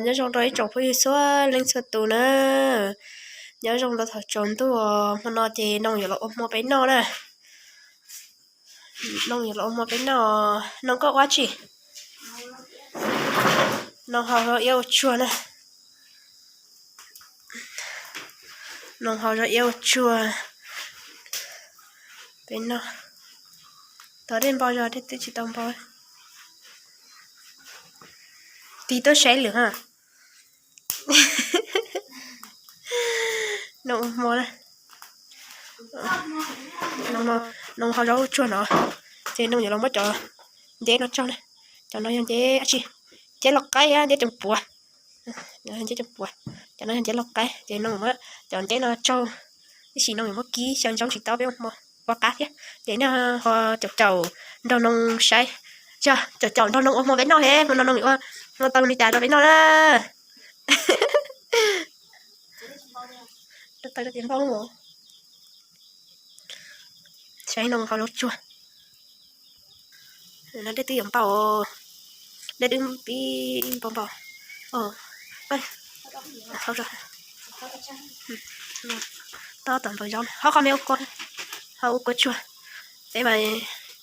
Nyob zoo rau ib tsoom phooj ywg txhua leej txhua tus na. Nyob zoo rau thaum tsaus ntuj, hmo no ces Noog yuav los ua hmo peb noj na. Noog yuav los ua hmo peb noj. Noog koj ua tsi? Noog hau zog iab ua tsuag na. Noog hau zog iab ua tsuag. Peb noj. Tau dej npau zog, dej twb tsis tau npau. Tig tuaj saib lwm ha. Noog ua hmo na. Noog hau zaub tsuag no, ces Noog yuav los muab cov nceb no tsaug na. Cov no yog nceb dab tsi? Nceb lauj qaib, nceb tsoom puav. Nceb tsoom puav. Cov no yog nceb lauj qaib, ces Noog muab cov nceb no tsaug, tab sis Noog yuav muab kib xyaw ntsoov tsis tau peb ua hmo ua qab thiab. Ces nej ho caum caum nrog Noog saib, yog caum caum nrog Noog ua hmo peb noj he, hmo no Noog yuav ua hmo tau li cas rau peb noj na. Saib Noog hau zaub tsuag. No dej twb yuav npau, dej twb pib npau npau. Tob tom npau zaub, ho qhov me ua kua, ho ua kua tsuag. Peb mas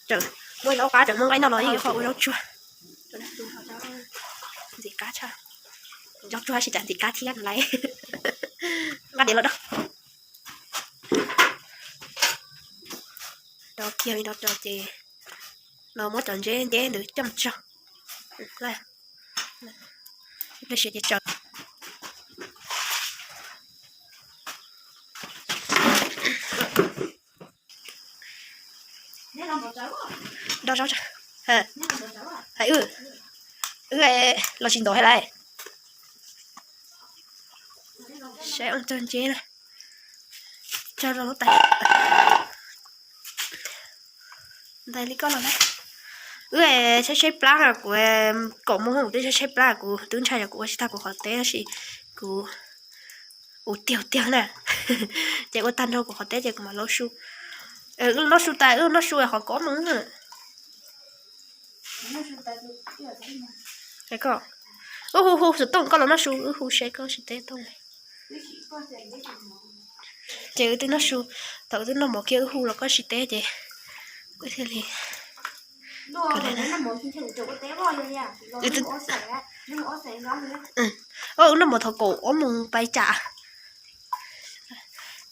tseem muaj zaub qab tseem muaj nqaij noj los yeej yuav ho ua zaub tsuag. Ntxim qab tshaj, zaub tsuag tab sis cas ntxim qab thiab laiv. Nqa diav los do. Do kiag li no rau ces los muab cov nceb nceb ntawd coj mus tsaug. Ib pliag siav ces tsaug. Do zaub, hais wb, wb los tsis ntov hais laiv. Saib ua tsaug nceb na, tsaug rau lub tais. Ntais li koj los na. Wb saib saib plab, kuv kaum moos kuv twb saib saib plab, kuv twb ntshai yog kuv ua tsis tag kuv qhov teb tab sis kuv ua tiag tiag na. Ces ua tag nrho kuv qhov teb ces kuv mam noj su. Noj su tas wb noj su qhov kaum moos. Wb hu hu xov tooj koj los noj su, wb hu seb koj sib teb tooj. Ces wb twb noj su, thaum wb twb noj mov kiag wb hu los koj sib teb ces wb thiaj li wb noj mov thaum kaum ob moos pais tsam.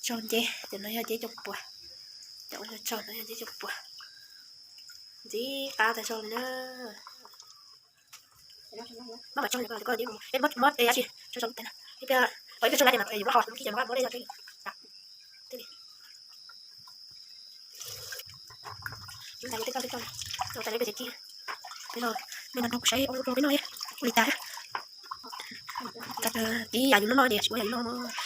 Tso nceb, cov no yog nceb coom puas. Cov no yog nceb coom puas. Ntxim qab tas zog li na. Mab mam tso, muab dab tsi tso, ib pliag tso na, ib pliag tso na ces mam yuav muab ho, ib pliag ces mam muab dej tso. Ib pliag tej toj tej toj, ib pliag ces kib. Peb no, nej nrog kuv saib ua peb noj ua li cas. Kib yam yus noj no ces tsis muaj yam yus noj,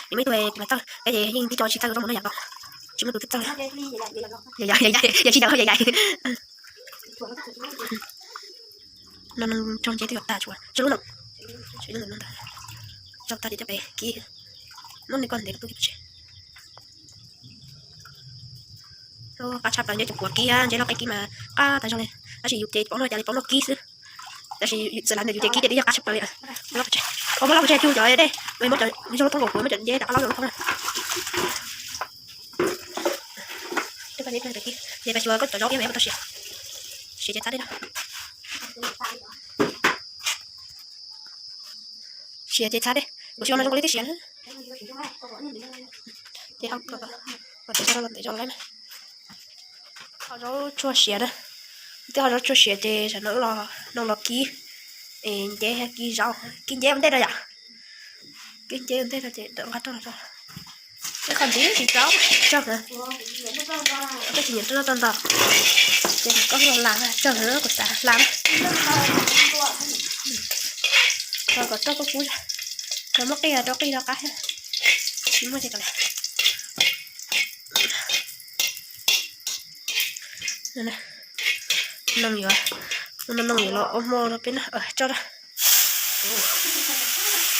yus muaj ib tug tus mas tawg peb ces yeej tib co tsis txawj rau mus noj yam nkaus. Tsis muaj tus twg txawj. Yam yam, yam tsis yam yam yam. No tso nceb twb yuav tag tsuas tso lub no, tso lub no ntag. Tso tag ces coj pem kib. Muab li koj ntev tu tse. Qab tshaj plaws nceb coom puas kib, nceb lauj qaib kib mas qab tas zog li. Tab sis yus ces paub noj cas li paub noj kib xwb. Tab sis txawm li ntawd yus ces kib ces twb yog qab tshaj plaws li. Muab loj pov tseg, cug cov dej, muab cov zoo thoob nkaus kuv muab cov nceb rov qab loj zoo thoob na. Ces pais xyuas koj cov zaub iab mas tau siav, siav ces txhab dej na. Siav ces txhab dej, kuv tsis ua no zoo li twb siav na. Ces ho kom txhab dej los ntev zog lawm. Ho zaub tsuag siav na, twb ho zaub tsuag siav ces tam no los kib, nceb kib zaub, kib nceb ua ntej rau yom. Kib nceb ua ntej rau ces tawm nqa rau los rau. Ib qho ntxiv tsis tau, tsaug heev. Koj tsis nyiam rau tau ntau, ces koj los lam tsaug heev kuv xav lam. Tso kom roj kub kub, rau muab qij rau qij rau qab thiab. Tsis muaj ces kom lam. Noog yuav, noog yuav los ua hmo rau peb noj tso rau.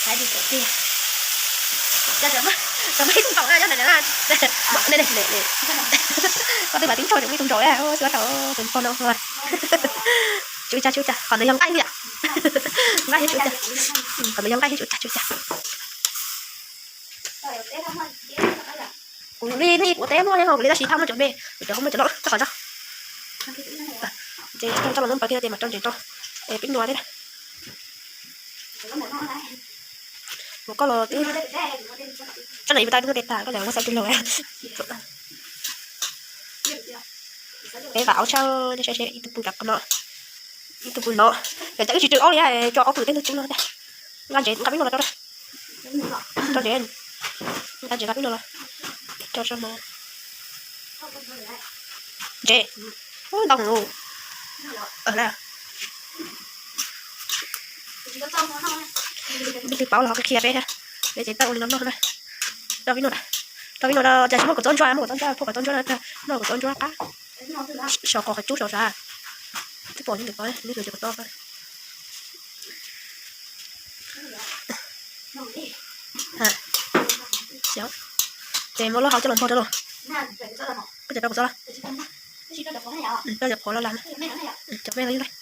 Saib li kom tiag. Cov muaj ib tug ntsaum na, koj twb mam tib ntsho cov muaj ib tug ntsaum na, xwb tau tus npog no. Tsum cas tsum cas, qhov ntawd yog nqaij li yam. Nqaij thiab tsum cas. Qhov ntawd yog nqaij thiab tsum cas tsum cas. Kuv li nej kuv teb muaj li ho kuv li tab sis thaj muaj cov me, kuv cov ho muaj cov loj rau qhov tso. Ces coj los muab npawg kiag ces mam rau ntsev rau. Es peb nua thiab. Mus koj los twb, sab no ib pab tab twb noj tes tas koj los muab xav tus laug. Peb nqa aub tshaj, nej saib seb ib tug pw nram qhov no, ib tug pw no. Yog cas wb tsis rau aub li, tso aub pw tej ntug cub no. Nqa ntsev nqa peb no los rau, rau ntsev, nqa ntsev nqa peb no los rau tso hmo. Ntsev, ntau heev. Leej twg paub los ho qhia peb thiab. Peb ces tau ua li no noj na. Rau peb no, rau peb no, cas tsis muaj kaum txob ntsuab, muaj kaum txob ntsuab, phua kaum txob ntsuab, noj kaum txob ntsuab qab. Saum qhov qhov cub saum sav. Twb pom nws pom nws cov kaum txob. Ces muab lub hau coj los npog rau lauj. Koj cov rau kaum txob los? Rau cov qhuav los las, cov me los yeej laij.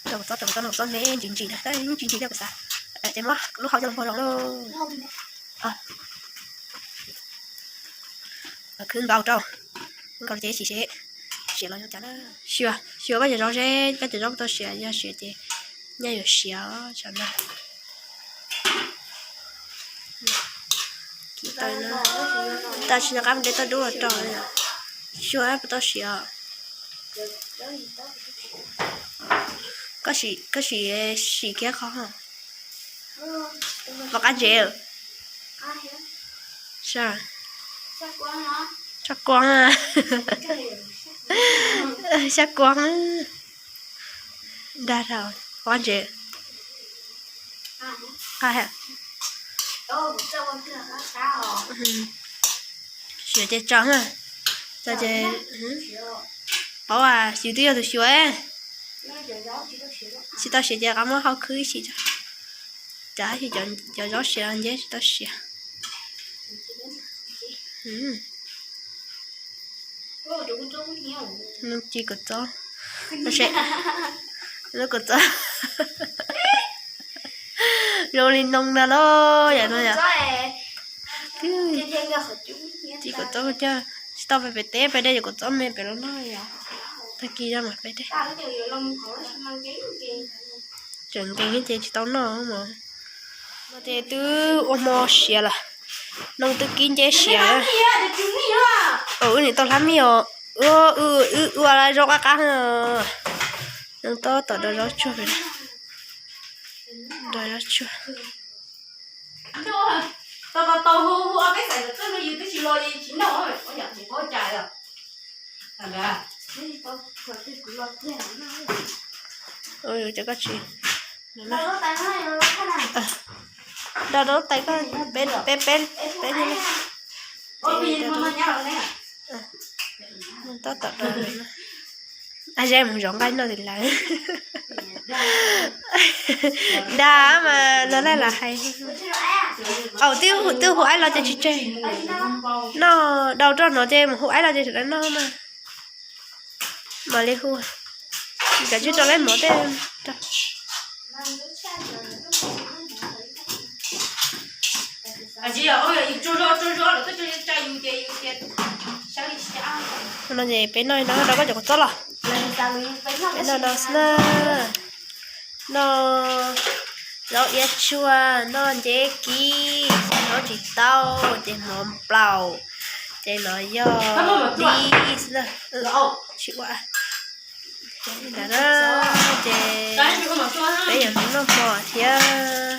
Rau kaum txob, rau kaum txob, kaum txob me ntsim ntsim na, tab ntsim ntsim thiab kuv xav. Ces muab lub hau coj los npog zoo lauj. Khwv nkaus rau, nkaus ces sim seb siav los yog cas na. Xyuas, xyuas koj cov zaub seb koj cov zaub puas tau siav, yog siav ces nyaj yuav siav tsam no. Tam sim no qab mus de toj dub los rau, xyuas puas tau siav. Koj sim, koj sim, sim kiag qhov, qhov qab ntsev. Xyab kuab, xyab kuab, dag rau qhov qab ntsev. Qab ha. Siav ces tso na, tso ces paub as, xyov twb yog tus xyuas. Tsis tau siav ces qab muab hau khwb ib si tso. Cas tab sis cov zaub siav los nceb tsis tau siav. Ci kaum txob, lub kaum txob zoo li noo na los yam no yom. Ci kaum txob coj tsis tau pem pem teb, pem de yam kaum txob me pem los noj yom. Tag kis zog mas peb de. Tseem nkees ces tsis tau noj mas. No ces twb ua hmo siav lawm, noo twb kib nceb siav. Wb nim tau hlab mij os, wb ua zaub qab qab. Noo tab tom rau zaub tsuag, rau zaub tsuag. Cov koj tsis, rau rau tais koj, peb peb peb, tab tom rau. Ab, ze mus zov nqaij noj tim lawv. Dag mas los laj lam hais. Au, twb hu aib los ces tsis tseg. Noj dau roj no ces mus hu aib los ces sawv daws noj mas. Mam li hu, cov tsib rau lab mov tej. No ces peb noj no rau koj cov kua txob los. Peb noj no xwb na. Noj zaub iab tsuag, noj nceb kib, zaub tsis tau, ces mov nplaum, ces no yog dib xwb na. Tsis ua ntawd na, ces peb yuav mus noj hmo thiab.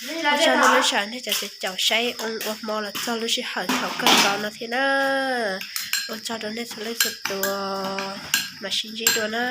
Ua tsaug nej lub sij hawm, nej cov caum saib ua hmo los txog lub sij hawm thaum kawg nkaus no thiab na. Ua tsaug rau nej txhua leej txhua tus, mam sib ntsib dua na.